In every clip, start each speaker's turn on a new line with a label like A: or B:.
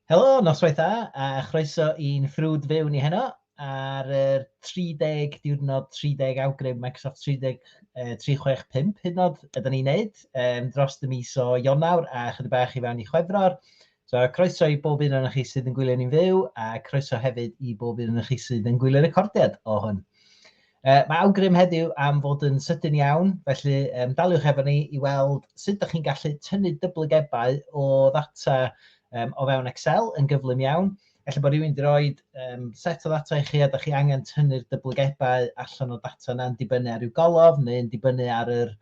A: Helo, noswaith dda, a chroeso i'n ffrwd fyw ni heno ar yr 30 diwrnod 30 awgrym Microsoft 30, 365 hyd yn oed ydyn ni'n neud dros y mis o Ionawr a chydig bach i fewn i Chwefror. So croeso i bob un ohonoch chi sydd yn gwylio ni'n fyw a croeso hefyd i bob un ohonoch chi sydd yn gwylio recordiad o hwn. Mae awgrym heddiw am fod yn sydyn iawn, felly daliwch efo ni i weld sut ydych chi'n gallu tynnu dyblygebau o ddata o fewn Excel yn gyflym iawn. Ella bod rhywun wedi rhoi set o ddata i chi a ydych chi angen tynnu'r dyblygebau allan o'r data yna yn dibynnu ar ryw golofn neu'n dibynnu ar yr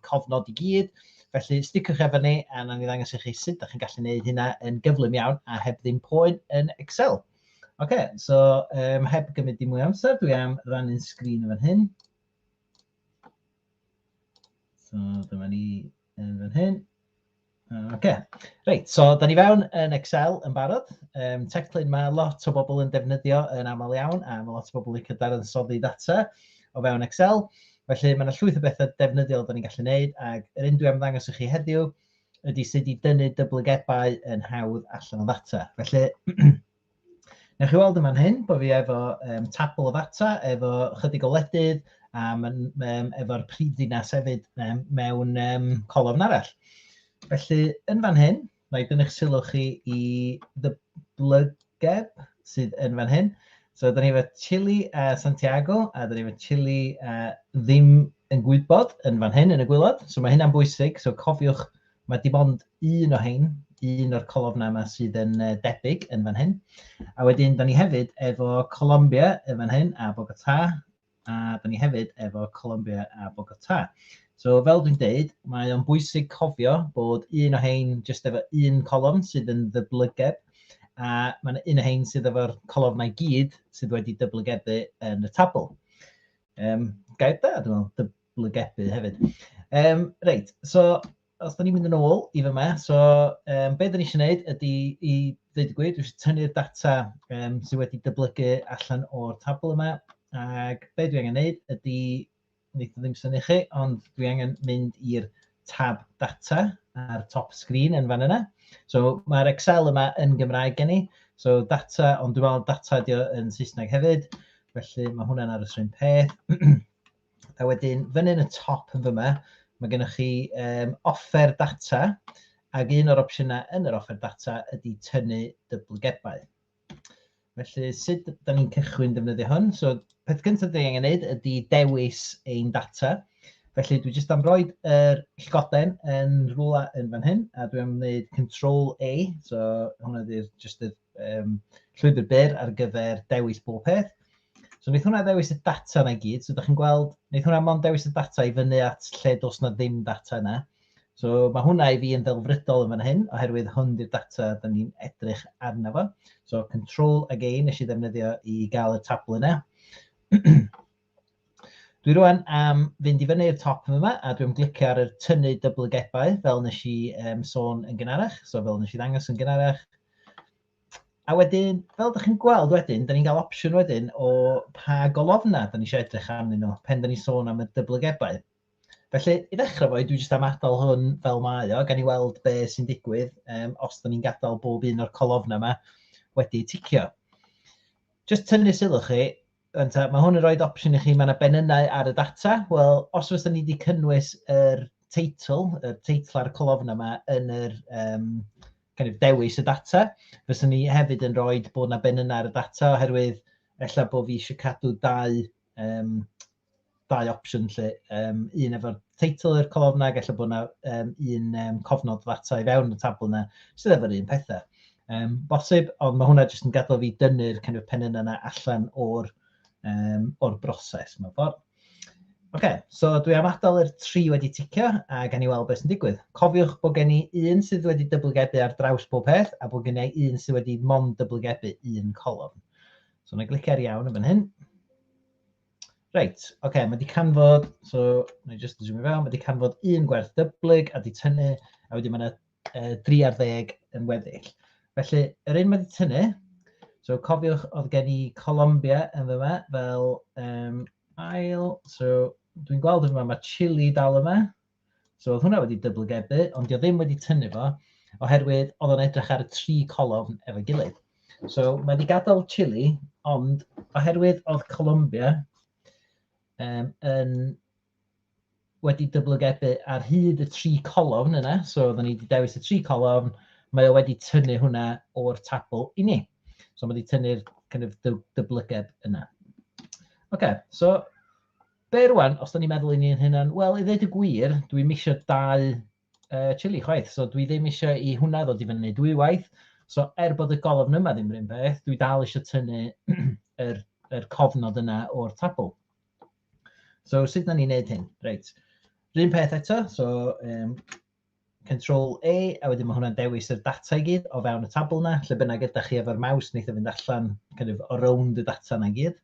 A: cofnod i gyd. Felly, sticiwch efo ni a wnawn ni ddangos i chi sut ydych chi'n gallu gwneud hynna yn gyflym iawn a heb ddim poen yn Excel. Oce, so heb gymryd dim mwy o amser, dwi am rannu'n sgrin yn fan hyn. So dyma ni yn fan hyn. Oce, reit, so da ni fewn yn Excel yn barod. Teclyn mae lot o bobl yn defnyddio yn aml iawn, a mae lot o bobl yn licio dadansoddi data o fewn Excel. Felly mae yna llwyth o bethau defnyddiol da ni'n gallu gwneud, ac yr un dwi am ddangos i chi heddiw ydy sut i dynnu dyblygebau yn hawdd allan o ddata. Felly, newch chi weld yn fan hyn bod fi efo tabl o ddata, efo chydig o wledydd, a efo'r prifddinas hefyd mewn colofn arall. Felly, yn fan hyn, na i dynnu'ch sylw chi i ddyblygeb sydd yn fan hyn. So, da ni efo Chile a Santiago, a da ni efo Chile a ddim yn gwybod yn fan hyn, yn y gwaelod. So, mae hynna'n bwysig. So, cofiwch, mae dim ond un o hein, un o'r colofnau yma sydd yn debyg yn fan hyn. A wedyn, da ni hefyd efo Colombia yn fan hyn a Bogota, a da ni hefyd efo Colombia a Bogota. So, fel dwi'n deud, mae o'n bwysig cofio bod un o hein jyst efo un colofn sydd yn ddyblygeb, a mae yna un o hein sydd efo'r colofnau gyd sydd wedi dyblygebu yn y tabl. Gair da, dwi'n meddwl, dyblygebu hefyd. Reit, so os da ni'n mynd yn ôl i fyma, so be da ni eisiau gwneud ydy, i ddweud y gwir, dwi eisiau tynnu'r data sydd wedi dyblygu allan o'r tabl yma, ac be dwi angen gwneud ydy, wneith o ddim synnu chi, ond dwi angen mynd i'r tab data ar top sgrin yn fan yna. So mae'r Excel yma yn Gymraeg gen i, so data, ond dwi'n meddwl data ydi o yn Saesneg hefyd, felly mae hwnna'n aros rhywun peth. A wedyn, fyny yn y top yn fyma, mae gennych chi offer data, ac un o'r opsiynau yn yr offer data ydy tynnu dyblygebau. Felly, sut da ni'n cychwyn defnyddio hwn? So, peth cyntaf da ni angen gwneud ydy dewis ein data. Felly, dwi jyst am roed yr llygoden yn rhywle yn fan hyn, a dwi am wneud Control A, so hwnna ydy'r jyst yr llwybr byr ar gyfer dewis bob peth. So wneith hwnna ddewis y data yna i gyd. So ydych chi'n gweld, wneith hwnna mond dewis y data i fyny at lle does na ddim data yna. So mae hwnna i fi yn ddelfrydol yn fan hyn, oherwydd hwn di'r data da ni'n edrych arno fo. So Control ag A nes i ddefnyddio i gael y tabl yna. Dwi rwan am fynd i fyny i'r top yma a dwi'n glicio ar y tynnu dyblygebau fel nes i sôn yn gynharach, so fel nes i ddangos yn gynharach. A wedyn, fel ydych chi'n gweld wedyn, da ni'n cael opsiwn wedyn o pa golofna da ni eisiau edrych arnyn nhw pen da ni'n sôn am y dyblygebau. Felly, i ddechrau fo, dwi jyst am adael hwn fel mae o, gan i weld be sy'n digwydd os da ni'n gadael bob un o'r colofna yma wedi ticio. Jyst tynnu sylw chi, ynta, mae hwn yn rhoi opsiwn i chi, mae yna benynnau ar y data. Wel, os fysa ni wedi cynnwys yr teitl, y teitl ar y colofna yma yn yr kind of dewis y data, fyswn ni hefyd yn rhoi bod yna benynnau ar y data, oherwydd ella bod fi eisiau cadw dau opsiwn lle. Un efo'r teitl i'r colofna, ac ella bod yna un cofnod ddata i fewn y tabl yna sydd efo'r un pethau. Bosib, ond mae hwnna jyst yn gadael fi dynnu'r kind of penynnau yna allan o'r broses mewn ffordd. Oce, so dwi am adael yr tri wedi ticio a gan i weld beth sy'n digwydd. Cofiwch bod gen i un sydd wedi dyblygebu ar draws bob peth a bod gen i un sydd wedi mond dyblygebu un colofn. So na i glicio ar iawn yn fan hyn. Reit, oce, okay, mae wedi canfod, so na i just zoomio fewn, mae wedi canfod un gwerth dyblyg a di tynnu, a wedyn mae yna 3 ar ddeg yn weddill. Felly, yr un mae wedi tynnu, so cofiwch oedd gen i Colombia yn fyma fel ail, so dwi'n gweld yn fyma mae Chile dal yma, so oedd hwnna wedi dyblygebu, ond dio ddim wedi tynnu fo, Oherwydd oedd o'n edrych ar y tri colofn efo'i gilydd. So mae wedi gadael Chile, ond oherwydd oedd Colombia yn wedi dyblygebu ar hyd y tri colofn yna, so oedden ni wedi dewis y tri colofn, mae o wedi tynnu hwnna o'r tabl i ni. So mae wedi tynnu'r kind of dyblygeb yna. Oce, so be rwan, os da ni'n meddwl i ni'n hynna'n, wel, i ddweud y gwir, dwi'm eisiau dau chili chwaith, so dwi ddim eisiau i hwnna ddod i fyny dwy waith. So er bod y golofn yma ddim yr un peth, dwi dal eisiau tynnu yr cofnod yna o'r tabl. So sut na ni'n neud hyn? Reit, rhywun peth eto, so Control A, a wedyn mae hwnna'n dewis yr data i gyd o fewn y tabl yna, lle bynnag ydych chi efo'r mouse, wneith o fynd allan kind of o rownd y data yna i gyd.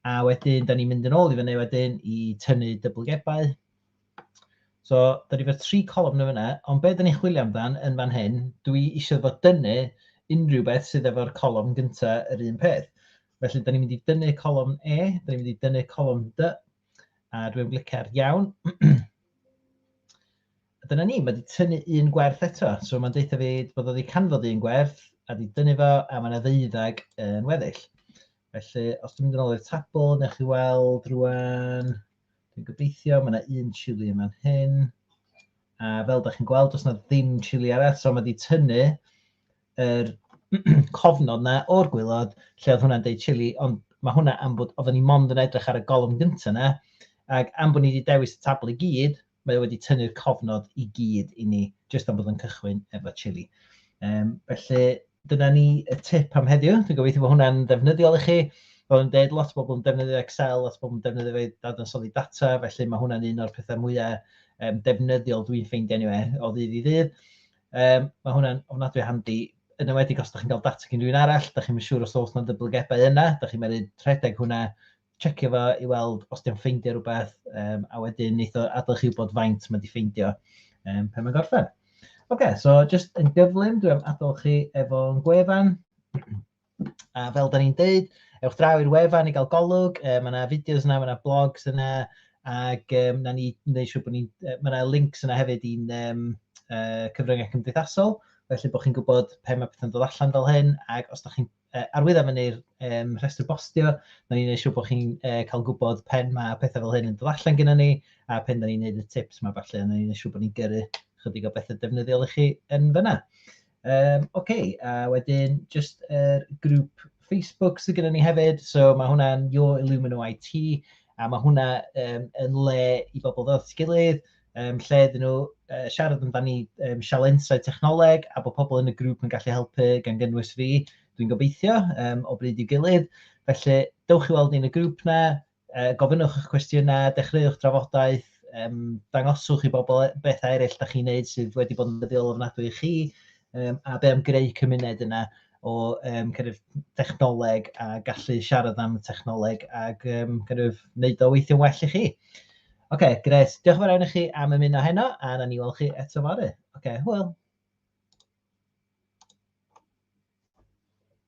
A: A wedyn, da ni'n mynd yn ôl i fyny wedyn i tynnu dyblygebau. So, da ni efo tri colofn yn fyna, ond be da ni'n chwilio amdan yn fan hyn, dwi eisiau fo dynnu unrhyw beth sydd efo'r colofn gynta yr un peth. Felly, da ni'n mynd i dynnu colofn E, da ni'n mynd i dynnu colofn D, a dwi'n glicio ar iawn. A dyna ni, mae wedi tynnu un gwerth eto. So mae'n deutha fi bod o wedi canfod un gwerth, a wedi dynnu fo, a mae yna 12 yn weddill. Felly, os dwi'n mynd yn ôl i'r tabl, newch chi weld rwan, dwi'n gobeithio, mae yna un chili yma'n hyn. A fel da chi'n gweld, does yna ddim chili arall, so mae wedi tynnu yr cofnod na o'r gwaelod lle oedd hwnna'n deud chili, ond mae hwnna am bod oedden ni mond yn edrych ar y golofn gyntaf yna, ac am bod ni wedi dewis y tabl i gyd, mae o wedi tynnu'r cofnod i gyd i ni, jyst am bod yn cychwyn efo chili. Felly, dyna ni y tip am heddiw. Dwi'n gobeithio bod hwnna'n ddefnyddiol i chi. Fel yn dweud, lot o bobl yn defnyddio Excel, lot o bobl yn defnyddio fe i dadansoddi data, felly mae hwnna'n un o'r pethau mwyaf defnyddiol dwi'n ffeindio anyway, o ddydd i ddydd. Mae hwnna'n ofnadwy handi, yn enwedig os ydych chi'n cael data gen rhywun arall, da chi'n siŵr os oes 'na dyblygebau yna, da chi'n medru rhedeg hwnna, checio fo i weld os di'n ffeindio rhywbeth, a wedyn neith o adael chi wybod faint mae 'di ffeindio pan mae'n gorffen. Oce, okay, so just yn gyflym, dwi am adael chi efo'n gwefan. A fel da ni'n deud, ewch draw i'r wefan i gael golwg, mae yna fideos yna, mae yna blogs yna, ac na ni wneud siŵr bod ni'n... Mae yna links yna hefyd i'n cyfryngau cymdeithasol, felly bod chi'n gwybod pe mae pethau'n dod allan fel hyn, ac os da chi'n arwyddo fyny'r rhestr bostio, na ni'n gwneud siŵr bod chi'n cael gwybod pen mae pethau fel hyn yn dod allan gyda ni, a pen da ni'n gwneud y tips yma falle, na ni'n gwneud siŵr bod ni'n gyrru chydig o bethau defnyddiol i chi yn fyna. Oce, a wedyn jyst yr grŵp Facebook sydd gyda ni hefyd, so mae hwnna'n Your Illumino IT, a mae hwnna yn le i bobl ddod at ei gilydd, lle iddyn nhw siarad amdani sialensau technoleg, a bod pobl yn y grŵp yn gallu helpu gan gynnwys fi, dwi'n gobeithio, o bryd i'w gilydd. Felly, dewch i weld ni yn y grŵp na, gofynnwch eich cwestiynau, dechreuwch drafodaeth, dangoswch i bobl bethau eraill da chi'n neud sydd wedi bod yn ddyddiol ofnadwy i chi, a be am greu cymuned yna o kind of technoleg a gallu siarad am technoleg ac kind of wneud o weithio'n well i chi. Oce, okay, grêt. Diolch yn fawr iawn i chi am ymuno heno, a na ni weld chi eto fory. Oce, okay, hwyl.